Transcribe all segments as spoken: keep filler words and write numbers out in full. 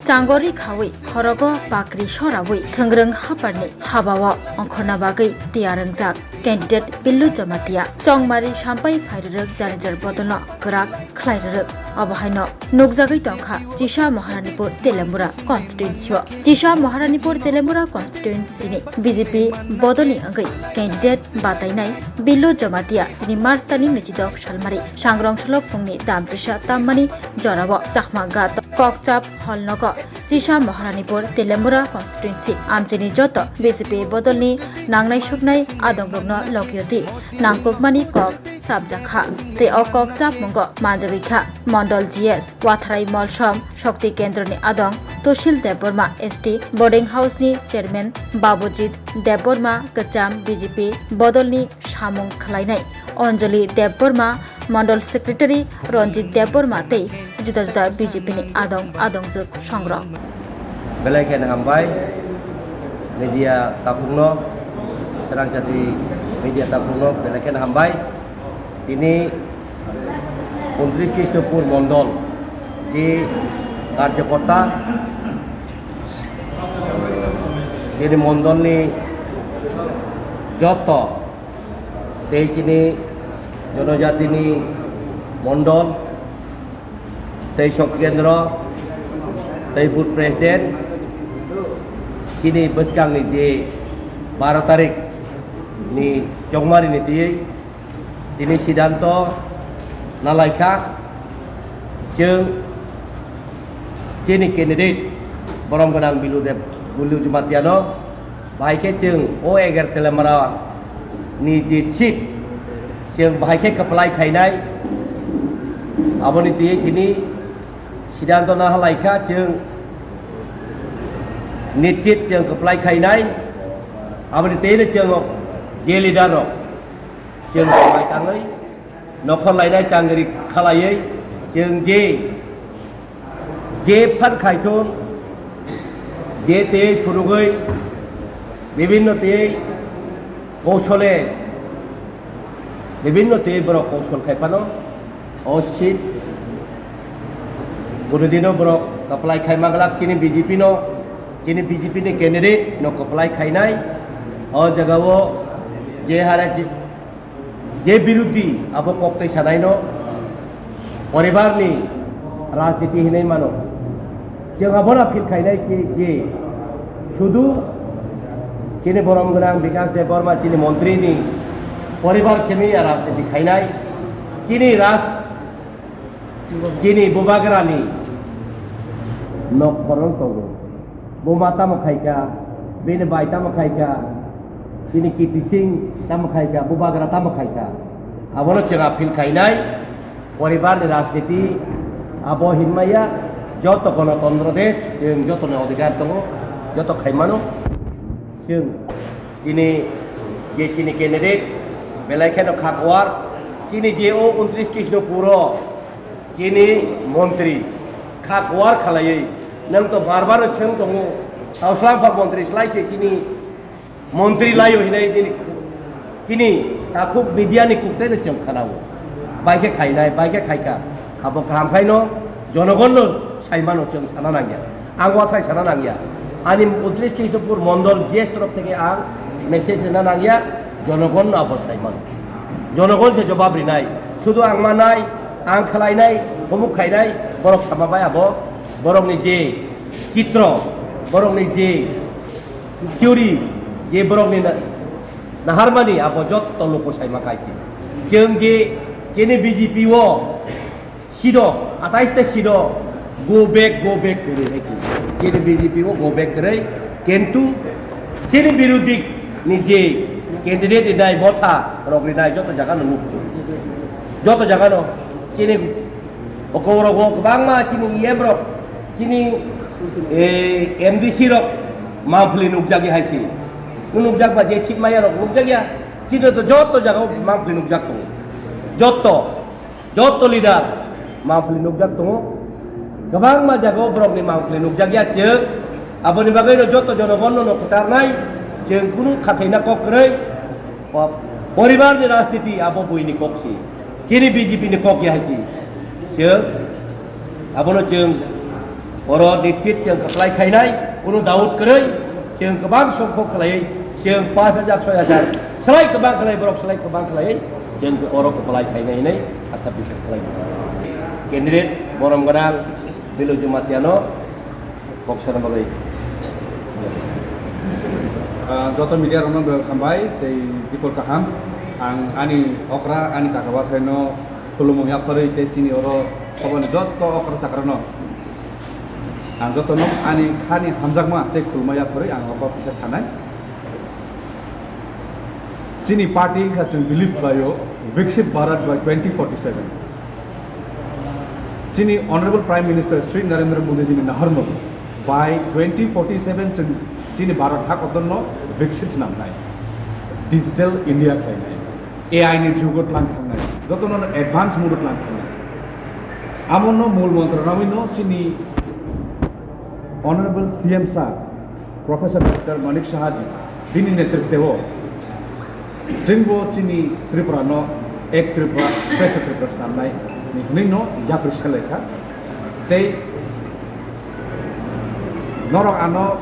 Changori khawi khorogo bakri sorawi thwngrwng haparni habao ongkhorna bagwi tiyar wngjak candidate Billu Jamatia. Chongmari sampai phairwrwk janijar bodolno kwrak khlairwrwk. Obo haino nukjagwi tongkha Chisa Maharanipur Telembura constituency-o. Chisa Maharanipur Telembura constituency-ni B J P bodolni wngwi candidate batainai Billu Jamatia tini March talni naichidok salmari sangrong solo phungni tamchisa tammani jorao Chakma Ghat Kokchap Hall nogo Chisa Maharanipur Telembura constituency amchaini joto B J P bodolni nangnai suknai adongrokno logioti nangkukmani kok chapjakha. Tei o kok chapmungo manjagwi kha Mondol G S, Watharai Molsom Shokti Kendroni adong Tushil Debbarma, S T Boarding House ni Chairman Babujit Debbarma, kwcham B J P bodolni samung khlainai Anjali Debbarma, Mondol Secretary Ranjit Debbarma tei juda juda B J P ni adong adongjwk songrok. Belai kheno hambai media takhukno, Srangchati media takhukno belai kheno hambai. Tini untris Krishnapur Mondol je karjokorta, tini mondolni joto tei chini jonojatini mondol tei sub kendro tei booth president chini bwskangni je baro tarik ni chongmari ni twi tini sidanto nalaikha, chwng chini candidate borom gwnang Bilu Deb, Bilu Jamatia no bahai khe chwng o Eger Telemara ni je seat chwng bahai khe kwplai khainai, aboni twi tini sidanto nahalaikha chwng nischit chwng kwplai khainai, aboni twi chwng je leader rok chwng kwplai tangwi nokhor lainai changri khalaiwi chwng je, je phan khaithung, je tei phunugwi bibhinno tei kousole, bibhinno tei borok kousol khai phano o seat kunudino borok apply khai manglak chini B J P no, chini B J P ni candidate no apply khainai o jagao je hare je je birodhi abo kok tei sanaino poribarni rajniti hinwi mano. Chwng abono appeal khainai je, je sudu chini borom gwnang Bikash Debbarma chini montrini poribar simi ya rajniti khainai chini raj, chini bubagrani nok khorang tongo. Buma tamo khaikha, bini bai tamo khaikha, chini K P Singh tamo khaikha, bubagra tamo khaikha. Abono chwng appeal khainai, poribarni rajniti abo hinmaya, joto gonotontro desh, chwng jotoni odhikar tongo, joto khaimano. Chwng chini je chini candidate belai kheno kha kuar, chini je o untris Krishnapuro chini montri kha kuar khalaiwi, nwng to bar bar swng tongo, Tauslam pha montri slai se chini montri laio hinai chini, chini takhuk media ni kuk tei no chwng khanao. Bai khe khainai, bai khe khaikha. Abo kaham khaino jonogon no saimano chwng sana nangya. Ang watrai sana nangya. Ani untris Krishnapur Mondol G S torof theke ang message rina nangya, jonogon no abo saimano. Jonogon se jobab rinai. Sudu ang manai, ang khlainai, humuk khainai, borok sama bai abo, borokni je chitro, borokni je theory, je borokni na-, naharmani abo jotto luku saima kaisi. Chwng je chini B J P o Sido, atais ta sido, go back, go back kwrwi hai khe. Chini B J P o go back kwrwi, kintu chini birodhi ni je candidate rinai, motha rok rinai, joto jaga no nukho. Joto jaga no chini okong rok o kwbangma chini E M rok, chini, eh, M D C rok mangpili nukjagwi hai se. Nukjak ba je sip maya rok nukjak ya, chini to joto jaga o mangpili nukjak tongo. Joto. Joto leader mangpili nukjak tongo. Kwbangma jagao borokni mangpili nukjak ya chwng. Aboni bagwino joto jonogonno no kwcharnai chwng kunu khathaina kok kwrwi. Po-, poribarni rajniti abo buini kok si. Chini B J P ni kok ya hai si. Chwng abono chwng Oro nitit chwng kwplai khainai, kunu doubt kwrwi, chwng kwbang songkhok khlaiwi, chwng pash hajar, soi hajar, slai kwbang khlai, borok slai kwbang khlaiwi, chwng oro kwplai khainai hinwi asa biswas khlai. Candidate borom gwnang Bilu Jumatiano kok sana bagwi. Ah, joto media rokno belai hambai tei bikol kaham. Ang ani okra, ani kaka bathai no khulumung yapharwi tei chini oro soboni joto okra chakra no ang joto no ani khani hamjakma tei khulma yapharwi ang okra kisa sanai. Chini party wngkha chwng believe khlaio Viksit Bharat by twenty forty-seven. Chini Honorable Prime Minister Shri Narendra Modi jini naharmung by twenty forty-seven chwng chini Bharat hakotorno Viksit swnamnai, Digital India khlainai, A I ni jugo tlang thangnai, jotono advance mode tlang thangnai. Amono mul mantra nawino chini Honorable C M Sir Professor Doctor Manik Saha ji bini netritwo chwngbo chini Tripura no ek Tripura, Shreshtha Tripura swnamnai ni hwnwi no yapri selai kha. Tei norok ano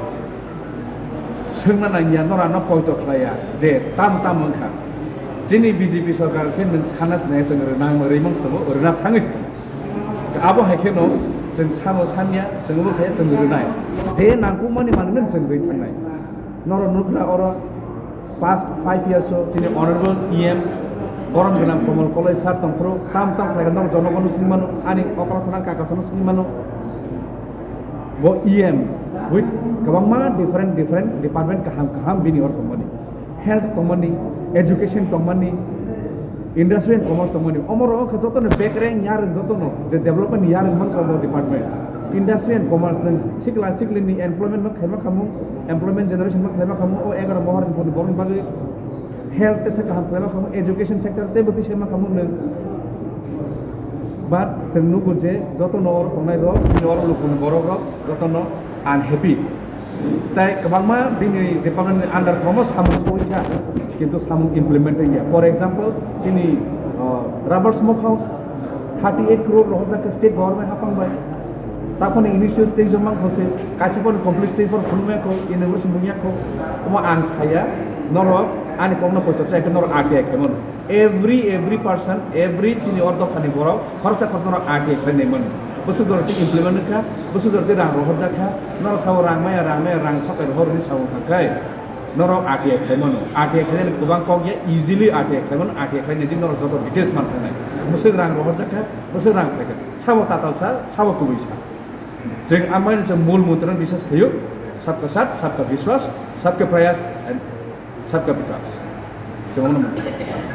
swngna nangya, norok ano poito khlaiya je tam tam wngkha. Chini B J P sarkar khe nwng sana sinai chwng rwnang rwimang se tongo, rwna thangwi se tongo. Abo hai kheno chwng sabo sanya, chwng obo khai chwng rwnai. Je nangkukmani manwino chwng rwi thangnai. Norok nukla oro past five years o chini honorable E M borom gwnang Komol Koloi sir tongphuru tam tam khlai norok jonogono swngmano, ani okra sana kaka sana swngmano. Bo E M with kwbangma different different department kaham kaham bini oro tongmani. Health tongmani, education tongmani, industry and commerce tongmani. Omoro wngkha jotono bekreng yarwng jotono je development yarwng mansa bo department. Industry and commerce nwng sikla siklini employment ma khaima khamu, employment generation ma khaima khamu, o egaro mohor ni borok bagwi health tesa kaham khlaima khamu, education sector tei bwtwi sema khamu nwng. But chwng nugo je jotono oro tongnai rok, bini oro lukuni borok rok jotono unhappy. Tai kwbangma bini department ni under kwbangma samung wngkha, kintu samung implement wngya. For example, chini, uh, rubber smoke house thirty eight crore rohorjak kha state government hapang bai. Taphano initial stage o mangkho se, kaisa phano complete stage phano phunukmaya kho, inauguration mungya kho. Omo ang saya, norok ani kokno poito chai khe norok R T I khaimano. Every, every person, every chini o dophani borok khoroksa khoroksa norok R T I khlai nai mano. Bwswk jora tei implement wngkha, bwswk jora tei rang rohorjak kha, norok sao rang maya, rang maya, rang thapai rohor hwnwi sao wngkha khe, norok R T I khlai mano. R T I khlainani kwbang kok ya, easily R T I khlai mano, R T I khlai nai di norok joto details man thangnai. Bwswk rang rohorjak kha, bwswk rang khlai kha, sabo tatal sa, sabo kubui sa. Chwng amai ni chwng mul mantra no biswas khaio, sabka saath, sabka vishwas, sabka prayas and sabka vikas. Chwng omo no mano.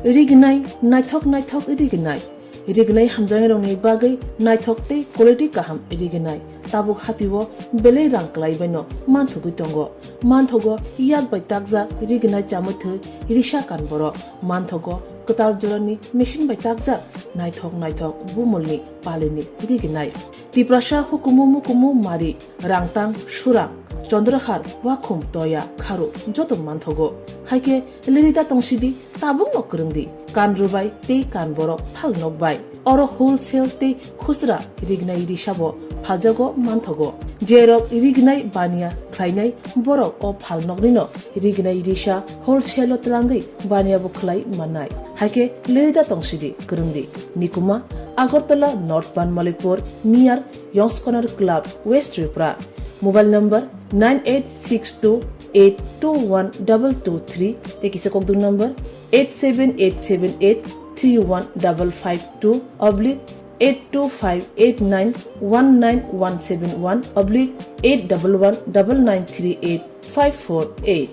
Rignai, naithok naithok rignai. Rignai hamjaknairokni bagwi naithok tei quality kaham rignai. Tabuk hatio belai rang kwlaibaino manthogwi tongo. Manthogo yak bai takjak rignai chamwi thwi risa kan borok. Manthogo kwtal jorani machine bai takjak naithok naithok bumulni palini rignai. Tiprasa hukumu mukumu mari, rangtang, surang, chondrahar, wakhum, toya, kharu joto manthogo. Haikhe lerida tongsidi, tabukno kwrwngdi, kan rwbai tei kan borok phal nokbai. Oro wholesale tei khusra rignai risabo phaljago manthogo. Jerok rignai baniya khlainai borok o phal noknino rignai risa wholesale-o twlangwi baniya bo khlai mannai. Haikhe lerida tongsidi kwrwngdi. Nikuma, Agartala North Banmalipur, near Yongskonar Club, West Tripura. Mobile number nine eight six two eight two one double two three tei kisa kokdung number eight seven eight seven eight three one double five two oblique eight two five eight nine one nine one seven one oblique eight double one double nine three eight five four eight.